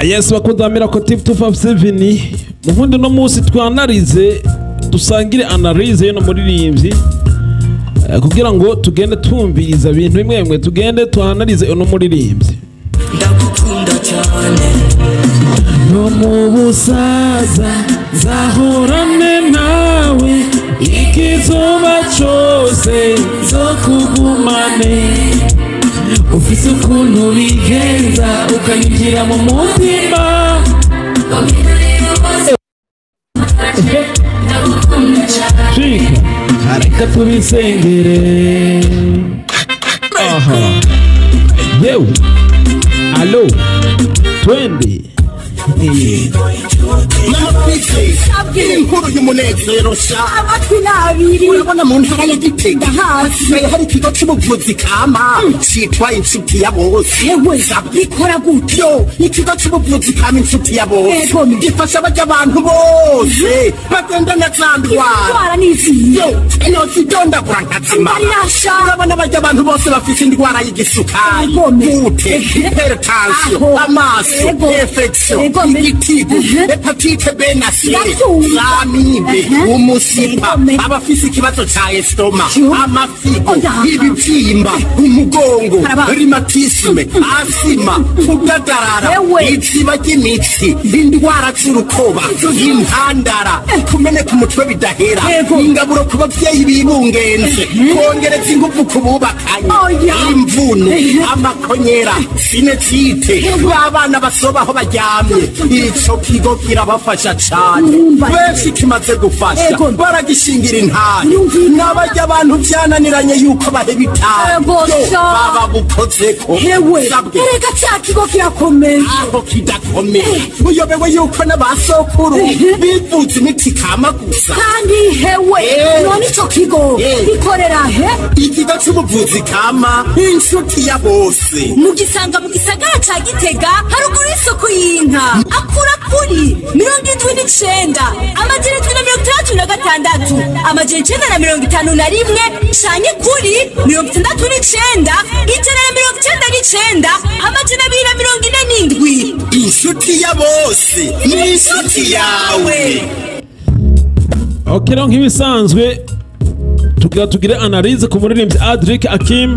Yes, bakunzi ba Miracle TV 257, muhundi no munsi twanarize, dusangire analyse y'uno muririmbyi, kugira ngo tugende tumviriza ibintu bimwe bimwe, tugende twanarize uno muririmbyi. Ndagukunda cyane. No mu busaza nzahorane nawe, ikizuba cose nzokugumane. Ufise ukuntu bigenza ukanyinjira mu mutima. Shika, reka tubisengere. Aha, yewe, alo, twende. Inkuru y'umunezero sha. Amatwi n'abiri. Urabona mu ntara ya Gitega Ndahazi. Hasigaye hari ikigo c'ubuvuzi kama citwa Inshuti ya Bose. Yewe, bikora gute? Yo, ikigo c'ubuvuzi kama Inshuti ya Bose Yego. gifasha barya abantu bose bagendana za ndwara. Indwara n'izihe? Yo, nozidondagura nkazimara. Ndarasha. Urabona barya abantu bose bafise indwara y'igisukari, Yego. gute, hypertension, Aho. amaso, Yego. infection, Yego. igitigu, Mhm. hépatite B na C, Ndabyumva. amibe, Mhm. umusipa, Yego. abafise ikibazo ca estomac, Yo. amafigo, Oya. ibivyimba, umugongo, Karaba. rhumatisme, asima, kudadarara, Ewe. iziba ry'imitsi, indwara z'urukoba, intandara, kumeneka umutwe bidahera, Yego. ingaburo ku bavyeyi bibungenze, kongereza inguvu ku bubakanye, Oya. imvune, Ehe. amakonyera, sinetite, b'abana basoba aho baryamye. Ico kigo kirabafasha cane. Urumva. Benshi kimaze gufasha Yego. baragishingira intahe. Yumvira. N'abarya abantu vyananiranye yuko baheba itabi, Yego, yo, sha. baba bukozeko. Yewe, Sabwe. erega cya kigo kirakomeye. Aho kidakomeye, uyobewe yuko n'abasokuru Ehe. bivuza imiti kama gusa? Kandi hewe, Eh. none ico kigo Eh. gikorera he? Ikigo c'ubuvuzi kama Inshuti ya Bose Mugisanga mu gisagara ca Gitega, haruguru y'isoko y'inka. Akura kuri 79 766 951 canke kuri 69 199 247. Inshuti ya Bose ni inshuti yawe. Ok, rero nk'ibisanzwe tugira tugire analyse ku muririmbyi Adric Akim,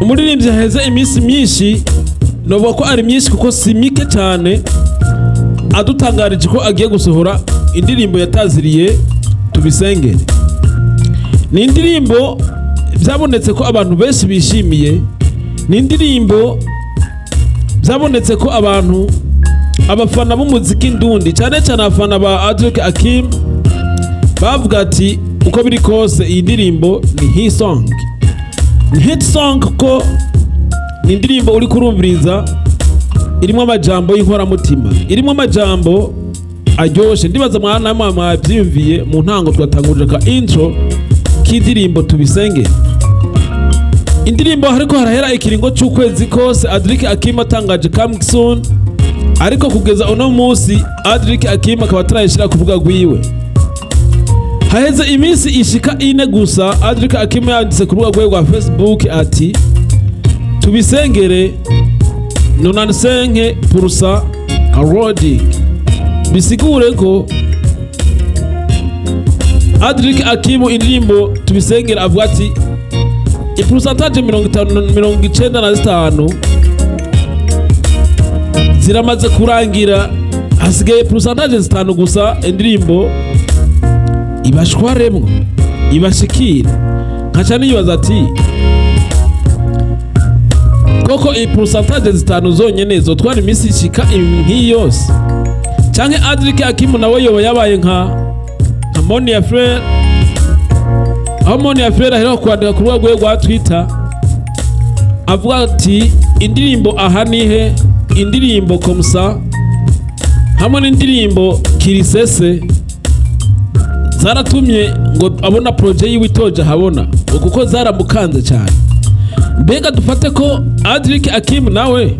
umuririmbyi haheze iminsi myinshi, novuga ko ari myinshi kuko si mike cyane, adutangarije ko agiye gusohora indirimbo yataziriye Tubisengere. Ni indirimbo byabonetse ko abantu benshi bishimiye, ni indirimbo byabonetse ko abantu, abafana b'umuziki ndundi, cyane cyane abafana ba Adric Akim, bavuga ati uko biri kose iyi ndirimbo ni hit song, ni hit song, kuko ni indirimbo uri kurumviriza irimo amajambo y'inkoramutima, irimo amajambo aryoshe. Ndibaza mwana mwabyiyumviye mu ntango twatangurije ka intro k'indirimbo Tubisenge. Indirimbo hariko harahera ikiringo c'ukwezi kose Adric Akim atangaje coming soon, ariko kugeza uno munsi Adric Akim akaba atarayishira kuvuga rwiwe. Haheze iminsi ishika 4 gusa Adric Akim yanditse ku rubuga rwe rwa Facebook ati "Tubisengere 95% loading", bisigure ko Adric Akim indirimbo Tubisengere avuga ati i pourcentage 50, 95 ziramaze kurangira, hasigaye pourcentage 5 gusa indirimbo ibashwaremwo, ibashikira. Nkaca nibaza ati koko iyi pourcentage 5 zonyene zotwara iminsi ishika nk'iyi yose, canke Adric Akim nawe yoba yabaye nka Monia Frere, aho Monia Frere aheruka kwandika ku rubuga rwe rwa Twitter avuga ati indirimbo Aha Nihe, indirimbo Komsa hamwe n'indirimbo Kirisese zaratumye ngo abona projet yiwe itoje ahabona, ngo kuko zaramukanze cyane. Mbega dufate ko Adric Akim nawe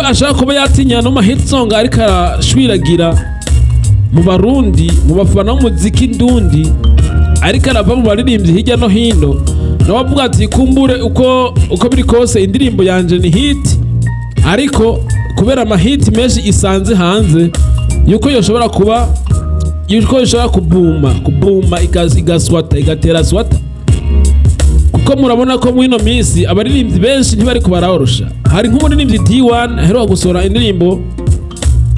ashaka kuba yatinya no hit song ariko arashwiragira mu Barundi, mu bafana b'umuziki ndundi, ariko arava mu baririmbyi hirya no hino, nawe avuga ati kumbure uko biri kose indirimbo yanje ni hit, ariko Kubera amahiti menshi isanze hanze, yuko yoshobora kuba, yuko yoshobora kubuma igaswata, igatera swata, kuko murabona ko muri ino minsi abaririmbyi benshi ntibariko baraworosha. Hari nk'umuririmbyi D1 aheruka gusohora indirimbo,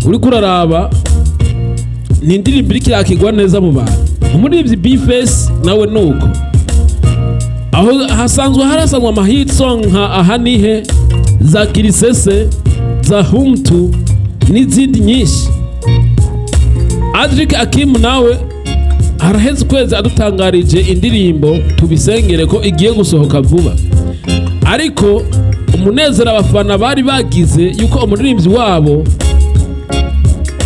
uriko uraraba ni indirimbo iriko irakirwa neza mu bantu. Umuririmbyi B-Face nawe nuko, aho hasanzwe harasanzwe ama hit song nka Aha Nihe, za Kirisese, za Humtu n'izindi nyinshi. Adric Akim nawe haraheze ukwezi adutangarije indirimbo Tubisengere ko igiye gusohoka vuba, ariko umunezero abafana bari bagize yuko umuririmbyi wabo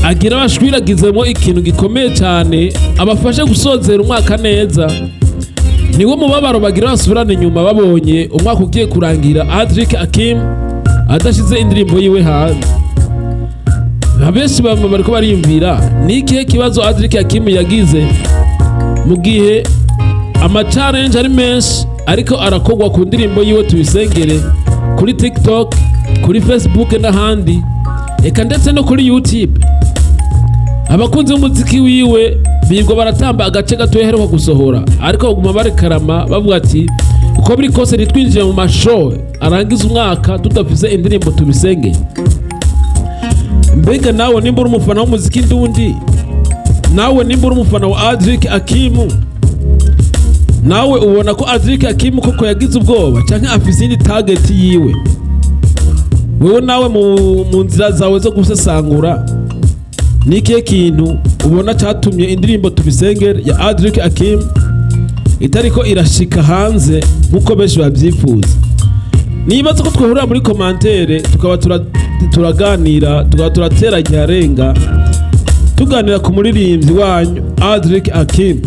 agira bashwiragizemo ikintu gikomeye cyane abafashe gusozera umwaka neza, niwo mubabaro bagira basubirane inyuma babonye umwaka ugiye kurangira Adric Akim adashize indirimbo yiwe hanze. Abenshi bama bariko bariyumvira ni ikihe kibazo Adric Akim yagize mu gihe ama challenge ari menshi ariko arakorwa ku ndirimbo yiwe Tubisengere kuri TikTok, kuri Facebook n'ahandi, eka ndetse no kuri YouTube. Abakunzi b'umuziki wiwe birirwa baratamba agace gato yaheruka gusohora, ariko baguma barekarama bavuga ati uko biri kose ntitwinjiye mu mashow arangiza umwaka tudafise indirimbo Tubisengere. Mbega nawe nimba uri umufana w'umuziki ndundi, nawe nimba uri umufana wa Adric Akimu, nawe ubona ko Adric Akimu koko yagize ubwoba canke afise iyindi target yiwe? Wewe nawe mu nzira zawe zo gusesangura, ni ikihe kintu ubona catumye indirimbo Tubisengere ya Adric Akim itariko irashika hanze nkuko benshi babyifuza? Nibaza ko twahurira muri commentaire, tukaba turaganira, tukaba turatera igiharenga, tuganira ku muririmbyi wanyu Adric Akim.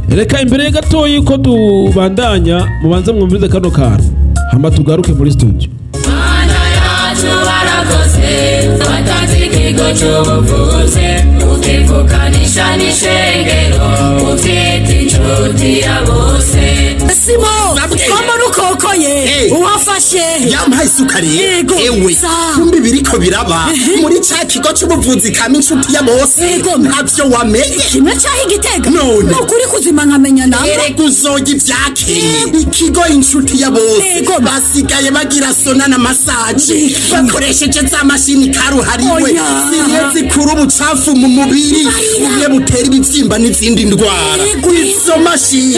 Reka imbere gatoyi ko tubandanya, mubanze mwumvirize kano kantu, hama tugaruke muri studio. Mana yacu, warakoze, watanze ikigo cy'ubuvuzi, ukivukanisha n'ishengero, ubyita Inshuti ya Bose. Simo. Babwiye. Ko ukokoye? Uwafashe. Yampaye isuka rero. Yego, Ewe, sa. kumbi biriko biraba muri ca kigo c'ubuvuzi kama Inshuti ya Bose. Yego. Ntavyo wamenye? Kimwe caho Igitega. None. Nukuri kuzima nkamenya nawe. Erega uzoga ivyakeye ikigo Inshuti ya Bose. Basigaye bagira sauna na massage bakoresheje za mashini karuhariwe Oya. zimwe zikura ubucafu mu mubiri, bumwe butera ibivyimba n'izindi ndwara. Izo mashini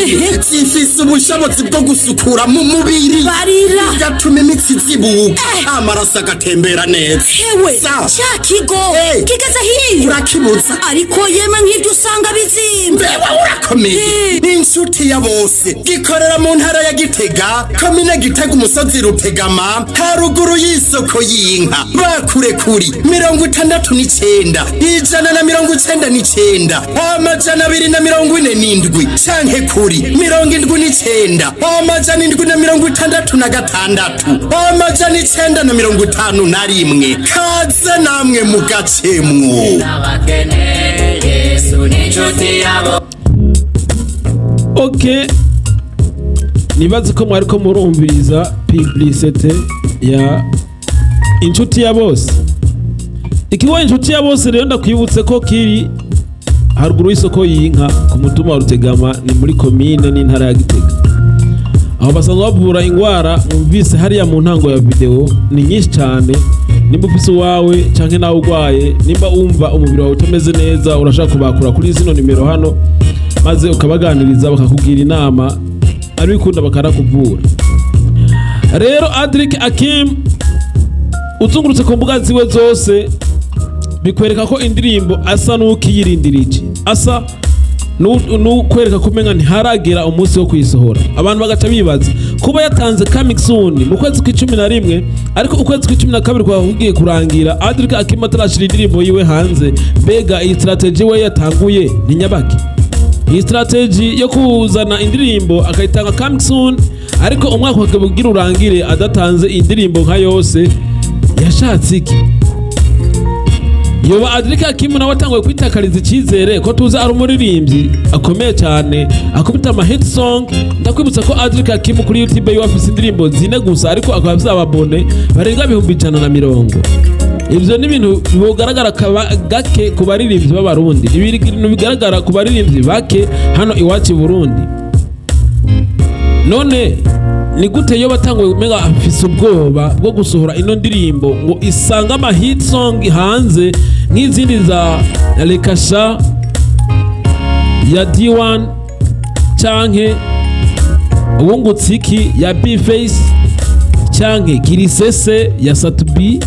zifise ubushobozi bwo gusukura mu mubiri, Barira. bigatuma imitsi izibuka, amaraso agatembera neza. Hewe. Sa. Ca kigo kigeze hiyo? Urakibuza. Ariko yemwe, nk'ibyo usanga bizimba. Mbewe, urakomeye. Inshuti ya Bose gikorera mu ntara ya Gitega, komine Gitega, umusozi Rutegama, haruguru y'isoko y'inka. Bakure kuri 69 199 247 canke kuri 79 766 951. Kaze namwe mu gacemwo. N'abakene, Yesu ni inshuti yabo. Ok, nibaze ko mwariko murumviriza publicité ya Inshuti ya Bose. Ikigo Inshuti ya Bose rero, ndakwibutse ko kiri haruguru y'isoko y'inka ku mutumba wa Rutegama, ni muri komine n'intara ya Gitega. Aho basanzwe bavura ingwara mwumvise hariya mu ntango ya video ni nyinshi cyane. Nimba ufise uwawe canke nawe urwaye, nimba wumva umubiri wawe utameze neza, urashaka kubakura kuri zino nimero hano, maze ukabaganiriza, bakakubwira inama, abikunda bakarakuvura. Rero Adric Akim, uzungurutse ku mbuga ziwe zose, bikwereka ko indirimbo asa n'ukiyirindirije, asa n'ukwereka ko umenga ntiharagera umunsi wo kuyisohora. Abantu bagaca bibaza kuba yatanze coming soon mu kwezi kw'icumi na rimwe, ariko ukwezi kw'icumi na kabiri kwaba kugiye kurangira Adric Akim atarashira indirimbo yiwe hanze. Mbega iyi strategy we yatanguye ni nyabaki, iyi strategy yo kuzana indirimbo akayitanga coming soon, ariko umwaka ukaba ugira urangire adatanze indirimbo nka yose? Yashatse iki? Yoba Adric Hakimu nawe atanguye kwitakariza icyizere, ko tuzi ari umuririmbyi akomeye cyane, akubita ama hit song? Ndakwibutsa ko Adric Hakimu kuri YouTube yiwe afise indirimbo zine gusa, ariko akaba afise aba abonnés barenga 150,000. Ibyo ni ibintu bigaragara gake ku baririmbyi b'Abarundi, ibintu bigaragara ku baririmbyi bake hano iwacu i Burundi. None ni gute iyo batanguye umenga afise ubwoba bwo gusohora ino ndirimbo ngo isange ama hit song hanze, nk'izindi za Rekasha ya D1, canke Ubungutsiki ya B-Face, canke Kirisese ya Satubi,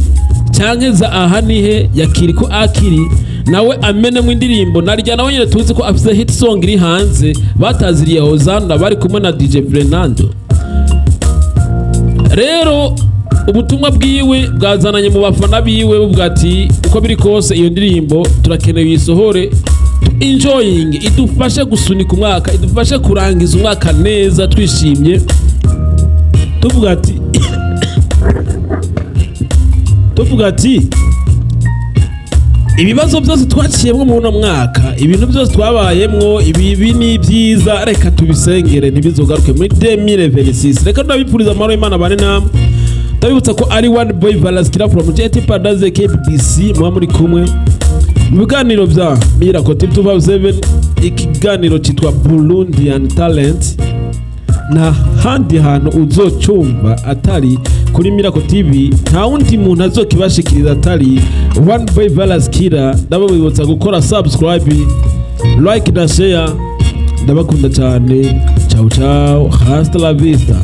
canke za Ahanihe ya Kiriko Akiri, nawe amenemwo indirimbo narya, nawe nyine tuzi ko afise hit song iri hanze bataziriye Hozana, bari kumwe na DJ Fernando? Rero ubutumwa bwiwe bwazananye mu bafana biwe, buvuga ati: "Uko biri kose iyo ndirimbo turakeneye uyisohore enjoying, idufashe gusunika umwaka, idufashe kurangiza umwaka neza twishimye." Tuvuga ati ibibazo byose twaciyemwo muri uno mwaka, ibintu byose twabayemwo, ibibi n'ibyiza, reka tubisengere ntibizogaruke muri 2026. Reka ndabipfuriza amahoro y'Imana bane namwe. Ndabibutsa ko ari One Boy Valaskira from JT Paradise KBC muba muri kumwe mu biganiro bya Miracle TV 257, ikiganiro cyitwa Burundian Talent. Nta handi hantu uzocumva atari kuri Miracle TV, nta wundi muntu azokibashikiriza atari One Boy Valaskira. Ndababibutsa gukora subscribe, like na share. Ndabakunda cyane. Ciao ciao, hasta la vista.